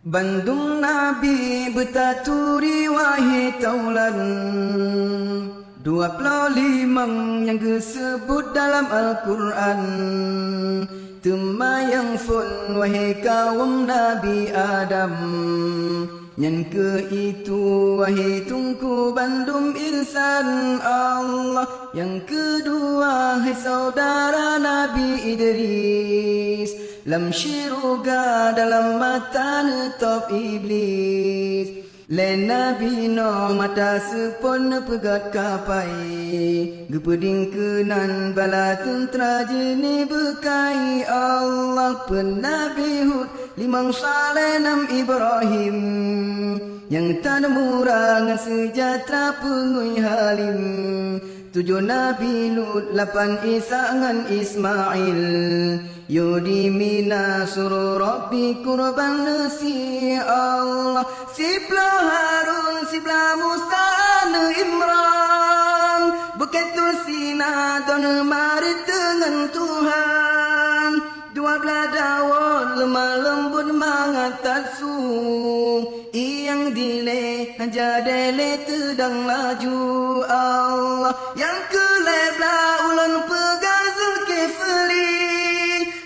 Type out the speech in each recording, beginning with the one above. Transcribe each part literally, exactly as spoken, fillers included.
Bandum nabi beutaturi wahé taulan, dua ploh limong nyang geuseubut dalam Al-Qur'an. Teuma nyang phon wahé kawöm Nabi Adam, nyan keuh itu wahé teungku bandum insan Allah. Nyang keudua hai saudara Nabi Idris, lam syeuruga dalam mata neutôb Iblis. Lé Nabi Nuh mata seupôt neupeugét kapai, geupeuding keunan bala teuntra jeuet neubeukai Allah. Peuet Nabi Hud, limong Saleh, nam Ibrahim, nyang tan mura ngon seujahteura peungui Halim. Tujoh Nabi Lut, lapan Ishak ngon Ismail, yue di Mina suroh Rabbi kurban leusi Allah. Siblah Harun, siblah Musa aneuk Imran, Bukét Tursina droeneuh marit deungon Tuhan. Dua blaih Daud leumah leumbot mangat that su, ié nyang dilée hana jadée lé teudong laju Allah. Nyang keu lhée blaih ulôn peugah Zulkifli,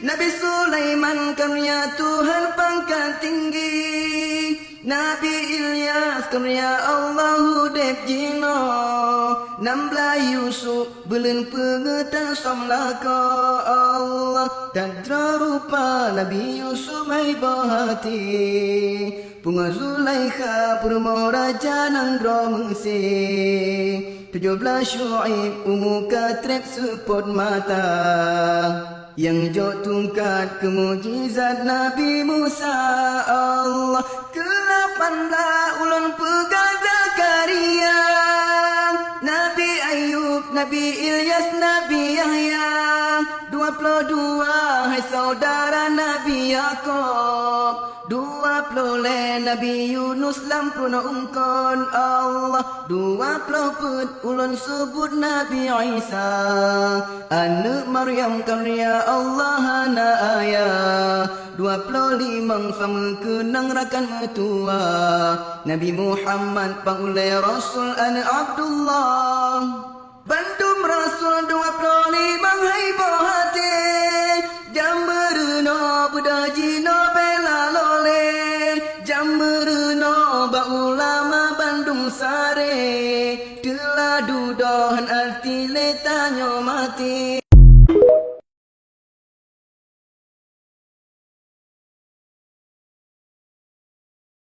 Nabi Sulaiman karunia Tuhan pangkat tinggi, Nabi Ilyas karunia Allah udeb jinoe, nam blaih Yusuf beuleuen peungeutan som lakoe Allah. Dan droe rupa Nabi Yusuf haiboh até, pungo Zulaikha peurumoh raja nanggroe Meusé. Tujoh blaih Syu'aib umu ka treb seupôt mata, nyang jok tungkat keu mukjizat Nabi Musa Allah. Keu lapan blaih ulôn peugah Zakaria, Nabi Ayub, Nabi Ilyas, Nabi Yahya, dua ploh dua hai saudara Nabi Yakub, dua ploh lhée Nabi Yunus lam prunoe eungkôt Allah, dua ploh peuet ulôn seubut Nabi Isa, aneuk Maryam karunia Allah hana ayah, dua ploh limong fameukeue nang rakan meutuwah, Nabi Muhammad pang ulée rasul aneuk Abdullah. Bandum rasul dua ploh limong haiboh até, jameurunoe beudôh jinoe bela lolée, jameurunoe bak ulama bandum saré, teula dudoe hán arti lé tanyoe maté.